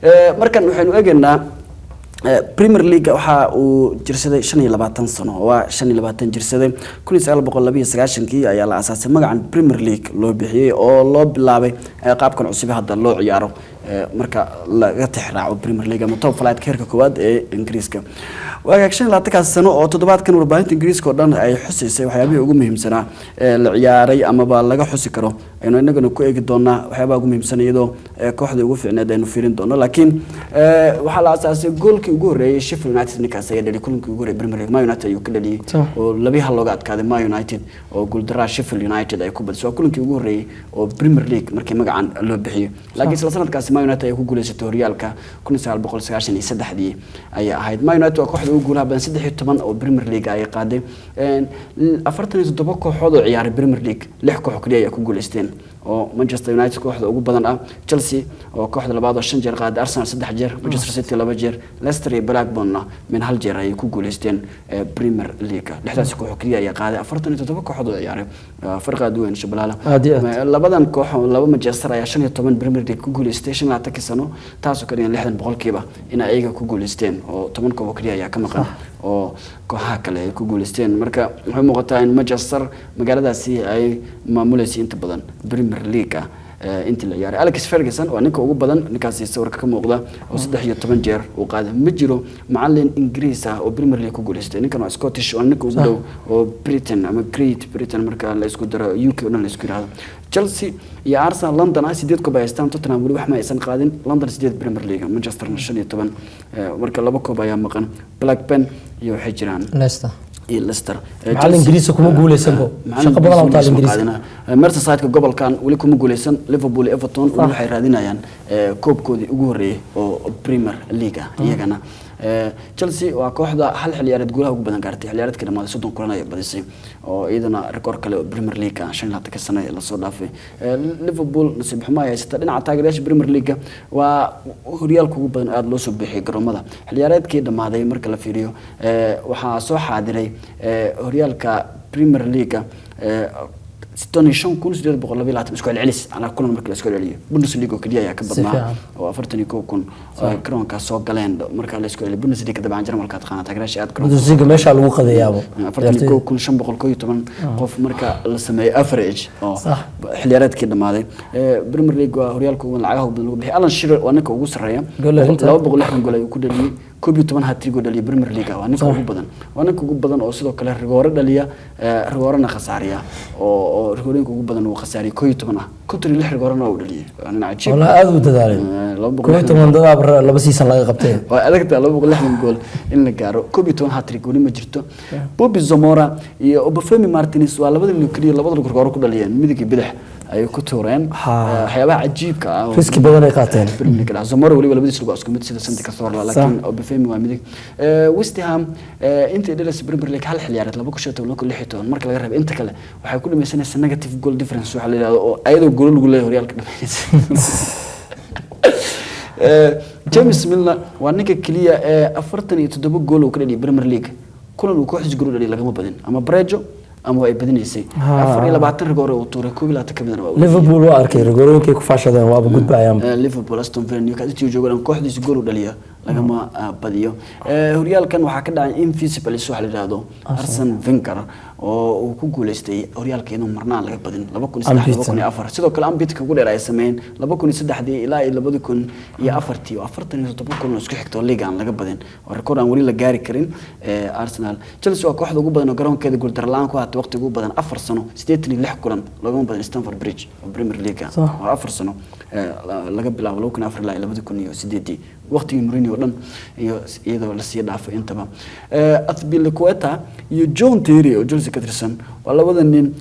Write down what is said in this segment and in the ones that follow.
Markan waxaynu eegaynaa Premier League. Waxa uu jirsaday 25 sano, waa 25 jirsaday. 1992-kii ayaa la aasaasay, magacan Premier League loo bixiyey oo loo bilaabay qaabkan cusub ee hadda loo ciyaaro, marka laga tixraaco Premier League ama top flight, heerka koowaad ee Ingiriiska. Waagaag 25-kaas sano oo toddobaadkan warbaahinta Ingiriiska oo dhan ay xusaysay waxyaabihii ugu muhiimsanaa ee la ciyaaray amaba laga xusi karo, aynu inagana ku eegi doonaa waxyaabaha ugu muhiimsan, iyadoo kooxdii ugu fiicneed aynu fiirin doono. Laakiin waxaa la aasaasay goolkii ugu horreeyay Sheffield United, ninkaas ayaa dhaliyay kulankii ugu horreeyay Premier League. Man United ayuu ka dhaliyay oo 2-1 looga adkaaday Man United oo guuldaraa Sheffield United ay ku badisay. Waa kulankii ugu horreeyay oo Premier League markii magacan loo bixiyay. Laakiin isla sanadkaasi Man United ay ku guuleysatay horyaalka, 1993-dii ayay ahayd. Man United waa kooxda ugu guulaha badan, 13 oo Premier League ay qaaday. 47 kooxood oo ciyaaray Premier League, lix koox oo kaliya ayaa ku guuleysteen, oo Manchester United kooxda ugu badan ah, Chelsea oo kooxda labaad oo shan jeer qaaday, Arsenal saddex jeer, Manchester City laba jeer, Leicester iyo Blackburnna min hal jeer ayay ku guuleysteen Premier League. Lixdaasi koox oo kaliya ayaa qaaday 47 kooxood oo ciyaaray. Waa farq aad u weyn, Shabalaala. Aad iyo aad. Labadan koox oo laba Manchester ayaa 15 Premier League ku guuleystay 25-kii sano, taasoo ka dhigan 60% in ay iyaga ku guuleysteen, oo 10 koob oo kaliya ayaa ka maqan oo kooxaha kale ay ku guuleysteen. Marka waxay muuqataa in Manchester magaaladaasi ay maamuleysay inta badan Premier League ah intii la ciyaaray. Alex Ferguson waa ninka ugu badan, ninkaasi sawirka ka muuqda, oo 13 jeer uu qaaday. Ma jiro macalin Ingiriis ah oo Premier League ku guuleystay. Ninkan waa Scottish, waa ninka ugu dhow oo Britain ama Great Britain marka la isku daro, UK oo dhan la isku yiraahdo. Chelsea iyo Arsenal London ah sideed koob ay haystaan. Tottenham weli wax ma aysan qaadin. London sideed Premier League, Manchesterna 15. Marka laba koob ayaa maqan. Blackburn iyo waxay jiraan Leicester. Iyo Leicester. Macallin Chelsea- Ingiriisa kuma guuleysanbo. Macallin Shaqo badan Ingiriis oo taal ma Ingiriiska. qaadina. Merseyside-ka gobolkan weli kuma guuleysan. Liverpool iyo Everton weli waxay raadinayaan koobkoodii ugu horreeyay oo Premier League ah iyagana. Chelsea waa kooxda hal xil ciyaareed guulaha ugu badan gaartay. Xil ciyaareedkii dhamaaday 30 kulan ayay badisay, oo iyadana rikoor kale oo Premier League ah 25-ka sano ee lasoo dhaafay. Liverpool nasiib xumo ay haysata dhinaca taageerayaasha Premier League. Waa horyaalka ugu badan aada loo soo bixiyay garoomada xil ciyaareedkii dhamaaday. Marka la fiiriyo, waxaa soo xaadiray horyaalka Premier League 65,822 isku celcelis calaa kulan marka la isku celceliyo. Bundesliga oo keliya ayaa ka Si badnaa fiican. oo 41,000 garoonkaas soo galeen marka la isku celiyo. Bundesliga dabcan Jarmalka taqaana, taageerayaasha aad garoonka Bundesliga meesha lagu qadeeyaabo. 41,511 qof marka la sameeyo average oo xilciyaareedkii dhamaaday. Premier League waa horyaalka ugu lacagaha ugu badan lagu bixiyay. Alan Shearer waa ninka ugu sarreeya. Gool dhalinta. 260 gool ayuu ku dhaliyay, 11 hat-trick oo dhaliyay Premier League. Waa ninka ugu badan, waa ninka ugu badan oo sidoo kale rigoore dhaliya, rigoorena khasaariya, oo rigoorooyinka ugu badan uu khasaariyay 11 ah, 56 rigoorena uu dhaliyay. Waa nin cajiib. Wallahi aad u dadaalay. 260 11 dadaab laba season laga qabtay. Waa adagtaa 260 gool in la gaaro. 11 hat-trick weli ma jirto. Bobby Zamora iyo Obafemi Martins waa labada nin keliya labada rigoore ku dhaliyeen, midig iyo bidix ayay ku tuureen. Waxyaabaha cajiibka ah oo Riski badan ay qaateen. Premier League dhaca. Zamora weliba labadiis lugo isku mid sida Santi Cazorla, laakiin Obafemi waa midig. West Ham intii dhalasay Premier League hal xil ciyaareed, 2015, 2016 marka laga reebo, inta kale waxay ku dhamaysanaysaa negative goal difference waxa la yidhahdo, oo ayadoo goolo lagu leeyahay horyaalka dhamaynaysa. James Milner waa ninka keliya ee 47 gool uu ka dhaliyay Premier League. Kulan uu kooxdiis gool u dhaliyay lagama badin, ama barejo ama waa ay badinaysay. 24 rigoore uu tuuray, 21 ka midna waa uu Liverpool waa arkay rigoorooyinkay ku faashadeen, waaba gudbayaan. Liverpool, Aston Villa, Newcastle intii uu joogo dhan kooxdiisa gool u dhaliya lagama badiyo. Horyaalkan waxaa ka dhacay invincibles waxa la yidhaahdo, Arsene Wenger oo uu ku guuleystay horyaalka inuu marnaan laga badin 2003, 2004. Sidoo kale unbeaten ugu dheer ay sameeyeen 2003-dii ilaa iyo 2004-tii, oo 47 kulan oo isku xigta oo liiga aan laga badin, oo record aan weli la gaari karin. Arsenal, Chelsea waa kooxda ugu badan oo garoonkeeda guuldaro la'aan ku haatay waqtiga ugu badan, 4 sano, 86 kulan loogama badan Stamford Bridge oo Premier League ah. Waa 4 sano, laga bilaabo 2004 ilaa 2008-dii, waqtigii Mourinho oo dhan iyo iyadoo lasii dhaafay intaba. Azpilicueta iyo John Terry oo Chelsea ka tirsan waa labada nin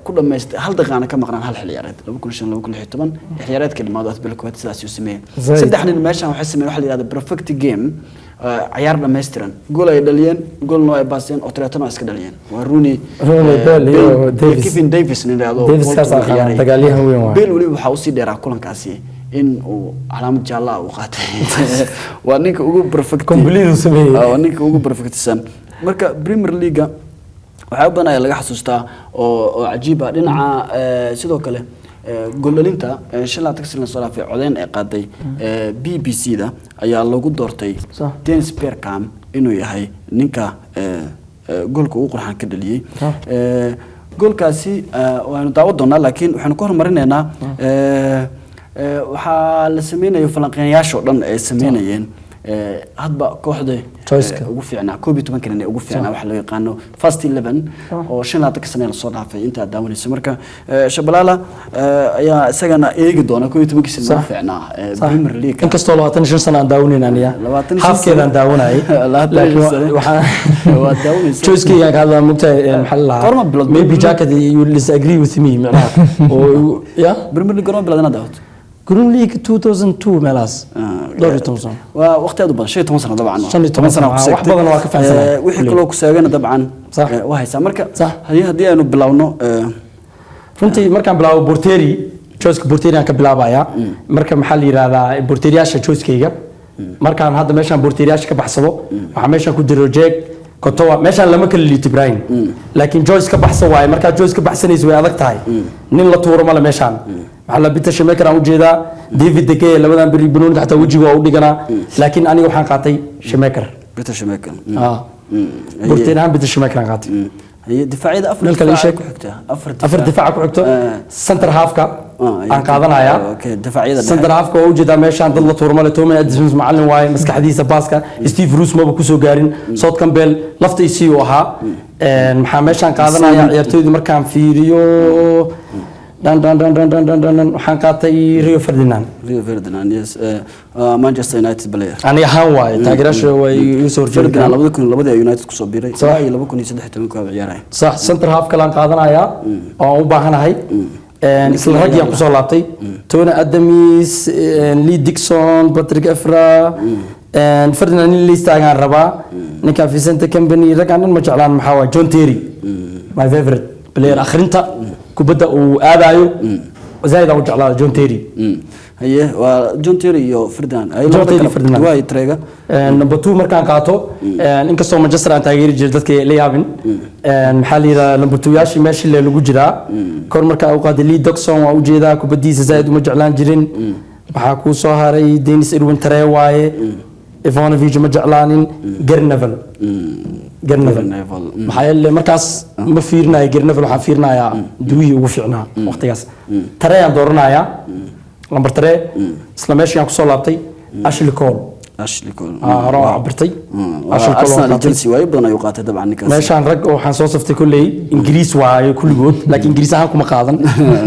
ku dhamaystay hal daqiiqana ka maqnaan hal xil ciyaareed, 2005, 2016 xil ciyaareedkii dhamaado. Azpilicueta sidaas uu sameeyey. Zaid. Saddex nin meeshan waxay sameeyeen waxa la yidhahda perfect game, ciyaar dhammaystiran. Gool ay dhaliyeen, goolna ay baaseen, oo tireetana waa iska dhaliyeen. Waa Rooney, Rooney, Bale iyo Bale, Davies. Kevin Davies nin yidhaahdo Davies Bolton kaas u aqaana, ciyaaray. dagaalyahan weyn waay. Bale weliba waxaa usii dheeraa kulankaasi in uu calaamad jaalla ah uu qaatay. Waa ninka ugu perfect Complete uu sameeyey. Waa ninka ugu perfectsan. Marka Premier League waxyaabo badan ayaa laga xasuustaa oo cajiib ah dhinaca sidoo kale. Gool-dhalinta 25 sano soo dhaafay, codeyn ay qaaday BBC da ayaa lagu doortay Dennis Bergkamp inuu yahay ninka goolka ugu qurxan ka dhaliyey. Goolkaasi waanu daawan doonaa, laakiin waxaanu ku horumarinaynaa waxaa la sameynayo falanqeeyayaasha oo dhan ay sameynayeen hadba kooxda Choice-ka. Ugu fiicnaa, 11-ka nin ee ugu fiicnaa, waxa loo yaqaano first 11 oo 25-ka sane lasoo dhaafay inta aad daawanayso. Marka Shabalala ayaa isagana eegi doona 11-kii sane ugu fiicnaa Premier League. Inkastoo 25 sano aan daawanayn aniga, 25 halfkeedaan sano. daawanayay. 25 Laakiin sano. waxaan Waad daawanaysaa. choice-keygaan ka hadlaa, mugtahay, maxaa la lahaa, Goorma bilood? Maybe jacket you will disagree with me, macnaha oo ya Premier League goorma bilaad inaad daawato? Premier League 2002 meelahaas, dhowr iyo toban sano. Waa waqti aad u badan, 15 sano dabcan. 15 sano, ku wax seegtay. badan waa ka fahansanahay. Wixii Kulli. kaloo ku seegana dabcan waa haysaa. Marka haddii aynu bilowno Runtii markaan bilaabo portieri, choiceka portieri aan ka bilaabaya. Marka maxaa la yidhahdaa, portieriyaasha choicekeyga markaan hadda meeshaan portieriyaasha ka baxsado, waxaa meeshaan ku jiro Jack Courtois. Meeshaan lama kala liito, Ibrahim, laakiin choice ka baxsan waaye. Markaa choice ka baxsanaysa way adag tahay, nin la tuuro male meeshaan. Maxaa la Peter Schmeichel aan ujeedaa, David de Gea labadan beri banooniga xataa wejiga waa u dhiganaa, laakiin aniga waxaan qaatay Schmeichel. Peter Schmeichel. Ah. Portieri ahaan Peter Schmeichel aan qaatay. Haye, difaacyada afar Meel kale ii difaac sheeg. ku xigta, afar. Afar difaaca ku xigto, center halfka aan qaadanayaa. Okay, difaacyada dhexe. Center halfka waa ujeedaa, meeshaan dad la tuuro male. Tommy Addison macallin waaye, maskaxdiisa baaska Steve Bruce maba kusoo gaarin. Sol Campbell lafta isii uu ahaa. Maxaa meeshaan qaadanaya ciyaartoydu markaan fiiriyo dhan dhan dhan dhan dhan dhan dhan dhan, waxaan qaatay Rio Ferdinand. Rio Ferdinand, yes, Manchester United player. Ani ahaan waaye, taageerayaasha way igu soo horjeedi Ferdinand karaan. 2002-dii ay United kusoo biiray, ilaa iyo 2013 waa ciyaaraya. Sax, center half kalaan qaadanayaa oo aan u baahanahay. Isla raggii aan kusoo laabtay: Tony Adams, Lee Dixon, Patrick Evra. Ferdinand in la istaagaan rabaa. Ninkan Vincent Kompany, raggaan dhan ma jeclaan. Maxaa waay, John Terry, my favorite player, akhrinta kubadda uu aadayo zaaid aan u jeclaada John Terry. Haye, waa John Terry iyo Ferdinand. Ay, John labada Terry, kale. Ferdinand. Waa Trega. Number two markaan qaato, inkastoo Manchester aan taageeri jiray, dadka la yaabin. Maxaa la yidhahdaa, number two yaashii meeshii le lagu jiraa kor markaa u qaaday Lee Dixon waa ujeedaa, kubadiisa zaaid uma jeclaan jirin. Waxaa kuu soo haray Denis Irwin Tare waaye, Ivanovic ma jeclaanin, Gary Neville, Gary Neville. Neville. Maxaa yeele markaas ma fiirinayo Gary Neville, waxaan fiirinayaa duwihii ugu fiicnaa waqtigaas. Tare aan dooranayaa lambar tare, isla meeshii aan kusoo laabtay, Ashley Cole. Ashley Cole. Hore oo cabirtay. Waa Ashley Cole Arsenal waan iyo qaatay. Chelsea waayo badan ayuu qaatay dabcan ninkaas. Meeshaan rag oo waxaan soo saftay kolley Ingiriis waayo kulligood, laakiin Ingiriis ahaan kuma qaadan.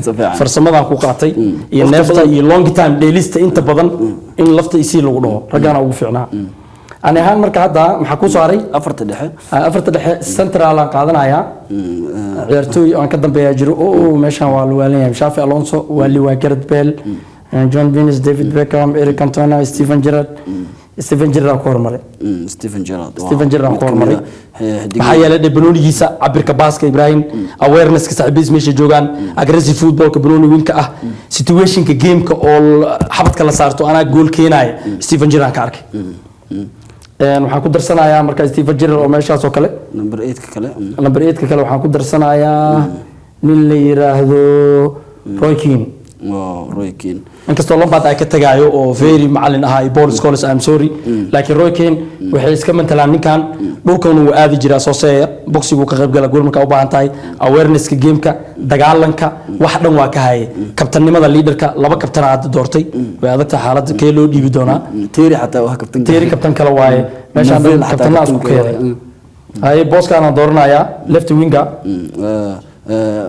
Si fiican. Farsamadaan ku qaatay iyo Waqti neefta badan. iyo long time dheelista inta badan in lafta isii lagu dhaho raggaana ugu fiicnaa ani ahaan. Marka hadda maxaa kuu soo haray? Afarta dhexe. Afarta dhexe central aan qaadanayaa. Ciyaartooy aan ka dambeeyaa jiro oo meeshaan waa la waalan yahay: Xabi Alonso, Wali, waa Gareth Bale, John Venus, David Beckham, Eric Cantona, Steven Gerrard. Steven Gerrard aan ku hormaray. Steven Gerrard waa Steven Gerrard mid ku ka mid hormaray. ah, xidigaha. Maxaa yeelay dhe banoonigiisa, cabirka baaska, Ibrahim, awareness-ka saaxiibadiis meesha joogaan, aggressive footballka, banooni winka ah, situationka gameka oo xabadka la saarto anaa gool keenaya, Steven Gerrard ka arkay. Waxaan ku darsanayaa marka Steven Gerrard oo meeshaas oo kale. Number 8 ka kale. Number 8 ka kale waxaan ku darsanayaa nin la yiraahdo Roy Keane. Oh, Roy Keane. Inkastoo Lampard ay ka tagaayo oo very macalin ahaa iyo Paul Scholes, I'm sorry, laakiin Roy Keane waxay iska matalaan ninkan dhulkan uu aadi jiraa, soo seeya boxiguu ka qayb gala, gool markaa u baahan tahay, awareness-ka gameka, dagaalanka, wax dhan waa ka haye, kabtanimada, leaderka. Laba kabtana hadda doortay, way adag tahay xaaladda, kee loo dhiibi doonaa? Terry xataa waa kabtan. Terry kabtan kale waaye meeshaan dhan. Neville xataa Kabtanna isku kabtanka keenay. waaye. Haye, booskaanaan dooranayaa, left winger.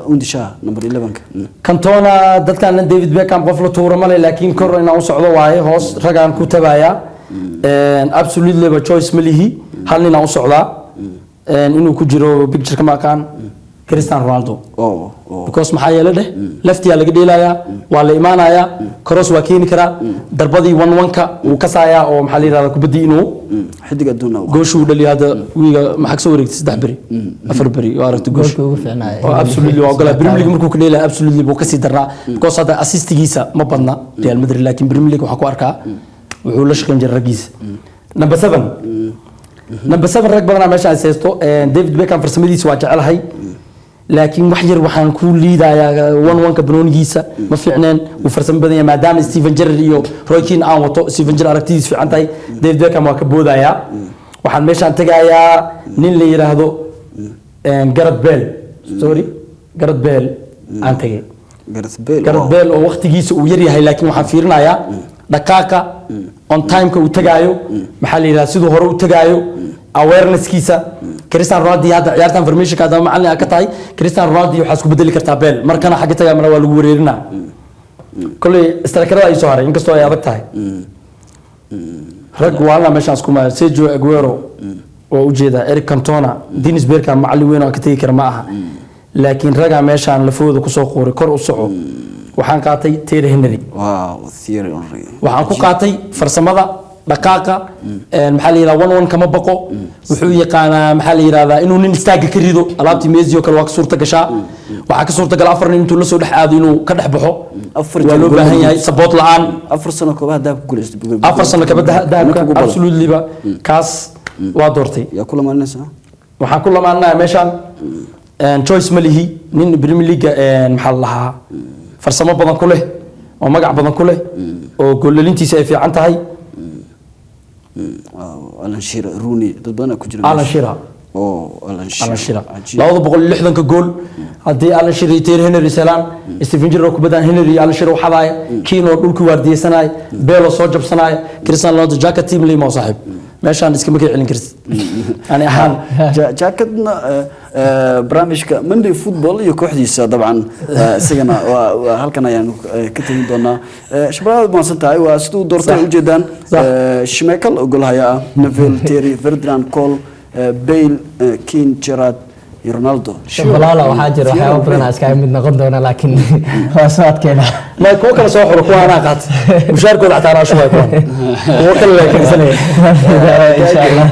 Undisha number 11 ka. Cantona, dadkan David Beckham qof la tuuro male, laakiin kor inaan u socdo waaye, hoos ragaan ku tabayaa. Absolutely ba choice ma lihi, hal nin aan u socdaa. Inuu ku jiro picture kama aqaan, Cristiano Ronaldo. Oh. Because maxaa yeele dheh, leftiyaa laga dheelayaa, waa la imaanayaa, cross waa keeni karaa, darbadii one one-ka wuu kasayaa oo maxaa la yidhahdaa, kubaddii inuu Xidig adduun ah. Gooshuu dhaliya hadda wiiga maxaa kasoo wareegtay, 3 beri, 4 beri oo aragtay goosh. Goolkii ugu fiicnaa. Oo absolutely waa ogolaa. Premier League markuu ka dheelaya absolutely buu kasii darnaa, because hadda assistigiisa ma badna Real Madrid, laakiin Premier League waxaa ku arkaa wuxuu la shaqayn jiray raggiisa. Number 7, number 7 rag badanaa meesha ay haysto. David Beckham farsamadiisa waa jecelahay. Laakiin wax yar waxaan ku liidayaa one one ka banoonigiisa ma fiicneen, wuu farsamo badan yahay. Maadaama Steven Gerrard iyo Roy Keane aan wato, Steven Gerrard aragtidiis fiican tahay, David Beckham waa ka boodayaa. Waxaan meeshaan tegayaa nin la yiraahdo Gareth Bale, sorry, Gareth Bale aan tegay. Gareth Bale. Gareth Bale oo waqtigiisa uu yar yahay, laakiin waxaan fiirinayaa dhaqaaqa, on time-ka uu tagaayo, maxaa la yidhahdaa, siduu hore u tagaayo, awareness-kiisa. Cristiano Ronaldo hadda ciyaartan formation-ka hadda macallin aad ka tahay, Cristiano Ronaldo waxaa isku bedeli kartaa Bale, markana xagga tagaa mana waa lagu wareerinaa. Kolley strikerada ay soo haray, inkastoo ay adag tahay, rag waalna meeshaan isku maayo. Sergio Aguero waa ujeedaa, Eric Cantona, Dennis Bergkamp macallin weyn oo ka tegi kara ma aha, laakiin ragaa meeshaan lafooda kusoo quuray. Kor u soco, waxaan qaatay Thierry Henry. Wow, Thierry Henry. Waxaan ku qaatay farsamada dhaqaaqa, maxaa la yidhahdaa, one one kama baqo, wuxuu yaqaanaa, maxaa la yidhahdaa, inuu nin istaaga ka rido. Alaabtii Messi oo kale waa ka suurta gashaa. Waxaa ka suurta gala afar nin intuu la soo dhex aado inuu ka dhex baxo. Afar waa jeer loo gool baahan yahay support la'aan. 4 sano koobaha dahabka ku guuleystay. 4 sano kaba dahabka. Ninka ugu badan. Absolutely ba kaas waa doortay. Yaa kula maalinaysaa? Waxaan ku lamaanaya meeshaan choice ma lihi, nin Premier League maxaa la dhahaa, farsamo badan ku leh oo magac badan ku leh oo goollalintiisa ay fiican tahay. Wow, Alan Shearer, Rooney, dad badan ayaa ku jira Alan meesha. Shearer. Oh, Alan Shearer. Alan Shearer. Cajiib. 260-ka gool haddii Alan Shearer iyo Thierry Henry helaan, Steven Gerrard kubaddan Henry iyo Alan Shearer u xadaaya, Keane oo dhulku waardiyeysanaya, Bale oo soo jabsanaya, Cristiano Ronaldo jaka team limo saaxiib, meeshaan iskama ka celin kartid ani ahaan. Jaakadna barnaamijka Monday Football iyo kooxdiisa dabcan isagana waa halkan ayaan ka tegin doonaa. Shabaab, aad mahadsan tahay. Waa siduu doortay Sax. ujeedaan. Sax. Schmeichel oo golhaya ah, Neville, Terry, Ferdinand, Cole, Bale, Keane, Gerrard iyo Ronaldo. Shabalaala waxaa jira waxyaabo badan aan iskaga mid noqon doona, laakiin waa soo adkeena. Ma kuwa kale soo xulo, kuwa anaa qaat, mushaarkooda xataa anaa shubay, kuwan kuwa kale la keensanaya. Insha Allah.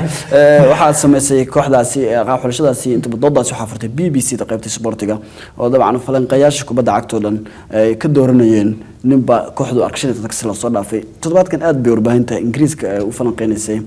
Waxaad samaysay kooxdaasi, qaab xulashadaasi inta doodaasi waxaa furtay BBC da qaybta sportiga, oo dabcan falanqayaasha kubadda cagta oo dhan ay ka dooranayeen ninba kooxdu arkashada tagsi la soo dhaafay. Toddobaadkan aad bay warbaahinta Ingiriiska u falanqeynaysay.